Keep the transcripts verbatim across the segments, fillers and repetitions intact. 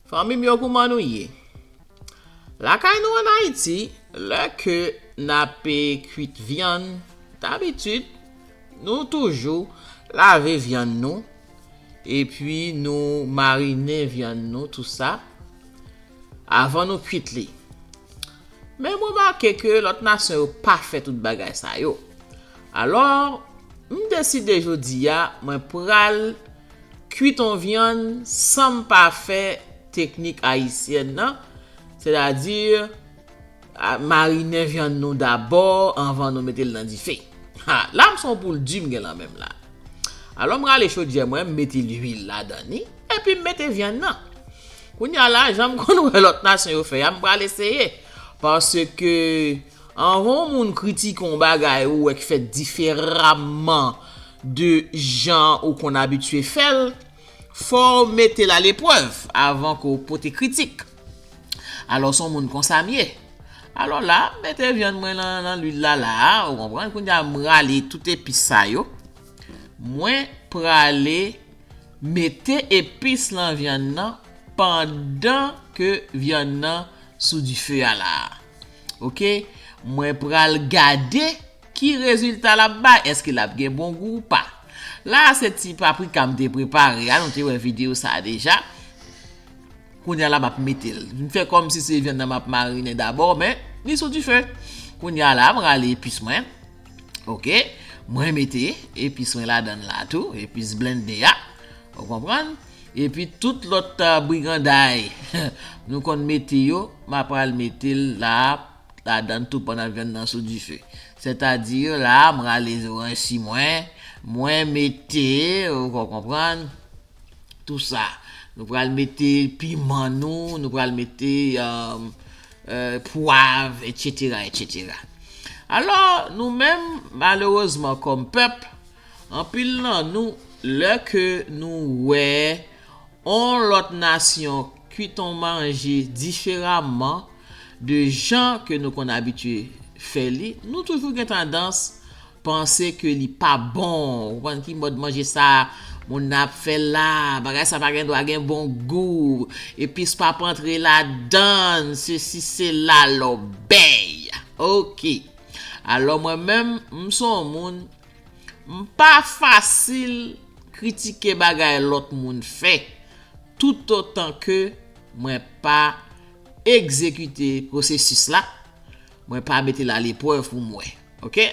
Fanmi m yo, kouman nou ye? Lakay nou ann Ayiti, lè ke n ap, eh, kwit vyann, dabitid, nou toujou lave vyann nou, epi nou marinen vyann nou, tou sa, avan nou kwit li. Men m remake ke lòt nasyon yo pa fè tout bagay sa yo. Alò, m deside jodi a, mwen pral kwit on vyann san m pa fè teknik ayisyèn nan, sètadi, a, marinen vyann nou dabò anvan nou mete l nan dife. Ha, la m se on poul di m gen lan men m la. Alò, m rale chodyè mwen, m mete lwil ladan li, epi m mete vyann nan. Kounye a la, jan m konn wè lòt nasyon yo fè a, m pral eseye. Paske anvan yon moun kritike yon bagay ou wè ki fèt diferaman de jan ou konn abitye fè l, fò w mete l aleprèv avan ke w pote kritik. Alò, se yon moun konsa m ye. Alò la, m mete vyann mwen nan, nan lwil la, la, ou konprann? Kounye a, m rale tout epis sa yo. Mwen prale mete epis lan vyann nan pandan ke vyann nan sou dife a la. Oke? Mwen pral gade ki rezilta l ap bay. Èske l ap gen bon gou ou pa? La a se ti paprika m te prepare a, nou te wè videyo sa a deja. Kounye a la, m ap mete l. M fè kòmsi se vyann nan m ap marinen dabò, men li sou dife. Kounye a la, m rale epis mwen. Oke? Mwen mete epis mwen ladan l la tou, epis blende a. Ou konprann? Epi tout lòt, ah, briganday nou konn mete yo, m ap pral mete l la, ladan l tou pandan vyann nan sou dife. Sètadi, la, m rale zoranj si mwen, mwen mete, ou konprann, tou sa. Nou pral mete piman nou, nou pral mete, euh, euh, pwav, etsetera, etsetera. Alò, nou menm, malerezman, kòm pèp, anpil nan nou, lè ke nou wè on lòt nasyon kwit on manje diferaman de jan ke nou konn abitye fè li, nou toujou gen tandans panse ke li pa bon. Ou konprann ki mòd manje sa moun nan ap fè la? Bagay sa pa gen dwa gen bon gou. Epis p ap antre ladan l, sesi sela, lòbèy. Oke. Alò, mwen menm, m se yon moun, m pa fasil kritike bagay lòt moun fè, toutotan ke mwen pa egzekite pwosesis la, mwen pa mete l aleprèv pou m wè. Oke?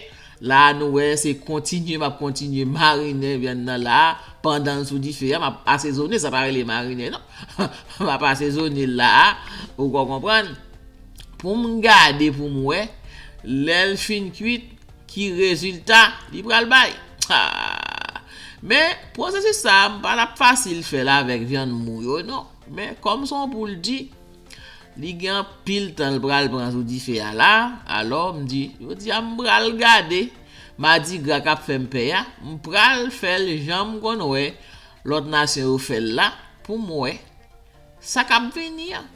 La a, nou wè, se kontinye, m ap kontinye marinen vyann nan la a, pandan l sou dife a, m ap asezone, sa pa rele marinen, non. M ap asezone l la a, ou konprann? Pou m gade, pou m wè, lè l fin kwit, ki rezilta li pral bay. Ha! Men, pwosesis sa a, m pa t ap fasil fè l avèk vyann mou yo, non. Men, kòm se yon poul di, li gen anpil tan l pral pran sou dife a la, alò, m di, jodi a, m pral gade madigra k ap fè m pè a, m pral fè l jan m konn wè lòt nasyon yo fè l la, pou m wè sa k ap vini an.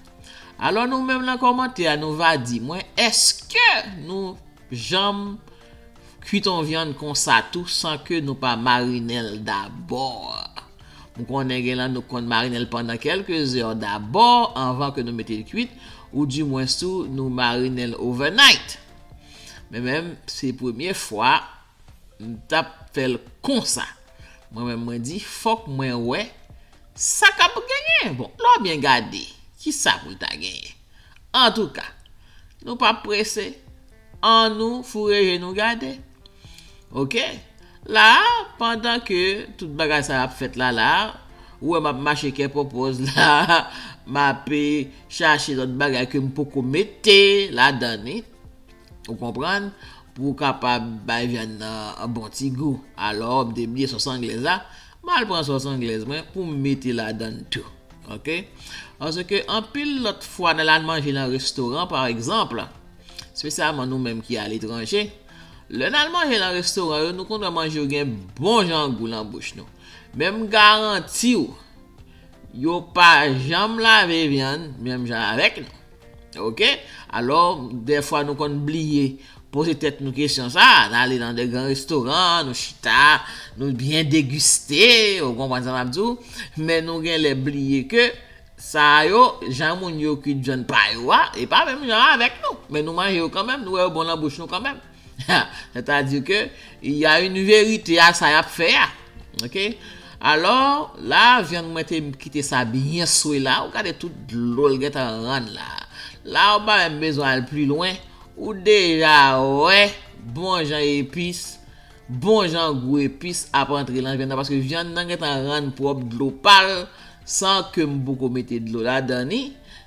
Alò, nou menm nan kòmantè a, nou va di mwen, èske nou janm kwit on vyann konsa tou san ke nou pa marinen l dabò? M konnen gen lan nou konn marinen l pandan kèlke zè dabò anvan ke nou mete l kwit, oudimwens tou nou marinen l overnight. Men menm, se premye fwa m t ap fè l konsa. Mwen menm, mwen di, fòk mwen wè sa k ap genyen. Bon, lè w byen gade, ki sa pou l ta genyen? Antouka, nou p ap prese. Annou foure je nou gade. Oke? La a, pandan ke tout bagay sa ap fèt la, la a, ou wè m ap mache kè pòpòz la, m ap, eh, chache lòt bagay ke m poko mete ladan li. Ou konprann? Pou w kapab bay vyann nan bon ti gou. Alò, m te bliye sòs anglèz la. M al pran sòs anglèz mwen pou m mete ladan l tou. Oke? Paske anpil lòt fwa, n al manje nan restoran, pa egzanp, espesyalman nou menm ki aletranje, lè n al manje nan restoran yo, nou konn wè manje yo gen bon jan gou nan bouch nou. Men m garanti w, yo pa janm lave vyann menm jan avèk nou. Oke? Alò, dèfwa nou konn bliye poze tèt nou kesyon sa a. N ale nan de gran restoran, nou chita, nou byen degiste, ou konprann sa m ap di w? Men nou genlè bliye ke Sa yo, jan moun yo kwit vyann pa yo a, e pa menm jan avèk nou. Men nou manje yo kanmenm, nou wè yo bon nan bouch nou kanmenm. Sètadi ke, y a une vérité a sa y ap fè a. Oke? Alò, la, vyann mwen te kite sa byen swe la. Ou gade tout dlo l gentan rann la. La, ou pa menm bezwen al pi lwen. Ou deja wè bon jan epis, bon jan gou epis ap antre lan vyann nan, paske vyann nan gentan rann pwòp dlo pa l, san ke m poko mete dlo ladan ni,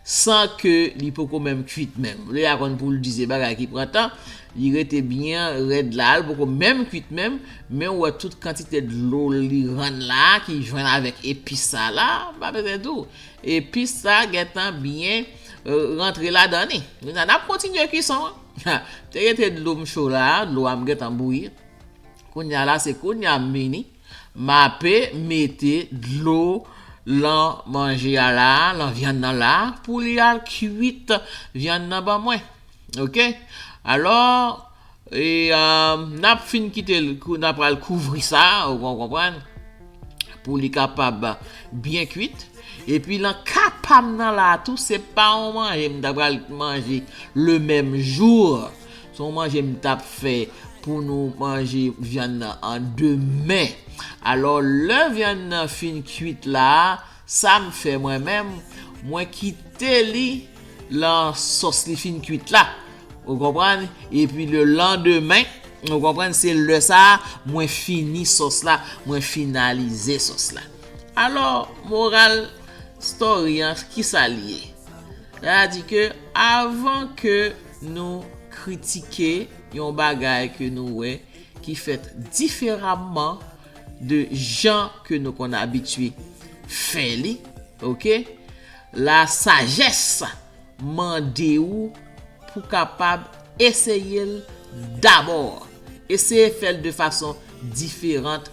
san ke li poko menm kwit menm. Lè a konn pou l di se bagay ki pran tan, li rete byen rèd la, l poko menm kwit menm, men ou wè tout kantite dlo li rann la, ki jwenn avèk epis sa la, m pa bezwen di w. Epis sa gentan byen, euh, rantre ladan ni. Kounye a, n ap kontinye kwison an. Te rete dlo m cho la, dlo a m gentan bouyi. Kounye a la, se kounye a m vini. M ape mete dlo lan manje a la, lan vyann nan la, pou li al kwit vyann nan ban mwen. Oke? Alò, e, euh, n ap fin kite l, kou- n ap pral kouvri sa, ou kon- konprann? Pou li kapab byen kwit. Epi lan ka pa m nan la tou, se pa yon manje m ta pral manje le menm jou. Se yon manje m t ap fè pou nou manje vyann nan an demen. Alò, lè vyann nan fin kwit la, sa m fè mwen menm, mwen kite li lan sòs li fin kwit la. Ou konprann? Epi le landemen, ou konprann, se lè sa a, mwen fini sòs la, mwen finalize sòs la. Alò, moral story an, kisa l ye? Sa di ke avan ke nou kritike yon bagay ke nou wè ki fèt diferaman de jan ke nou konn abitye fè li, oke? La sajès mande ou pou kapab eseye l dabò. Eseye fè l de fason diferan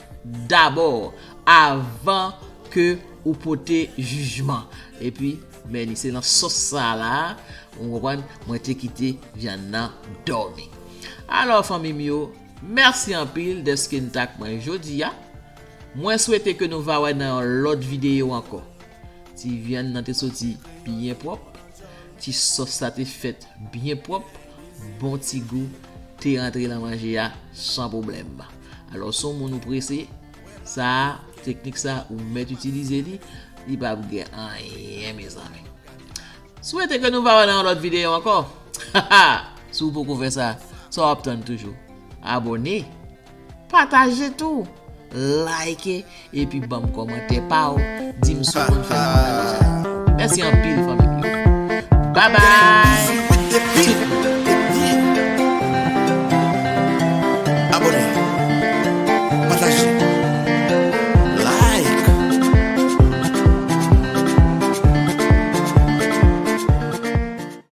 dabò avan ke ou pote jijman. Epi, men li se nan sòs sa la, ou konprann, mwen te kite vyann nan dòmi. Alò, fanmi m yo, mèsi anpil dèske n t ak mwen jodi a. Mwen swete ke nou va wè nan yon lòt videyo ankò. Ti vyann nan te soti byen pwòp. Ti sòs la te fèt byen pwòp. Bon ti gou te rantre lan manje a san pwoblèm. Alò, si yon moun ou prese, sa a, teknik sa a, ou mèt itilize li, li p ap gen anyen, mezanmi. Swete ke nou va wè nan yon lòt videyo ankò. Si w poko fè sa, sa w ap tann toujou? Abòne, pataje tou, like, epi ban m kòmantè pa w, di m si w konn fè sa w ta deja. Mèsi anpil, fanmi m yo. Babay!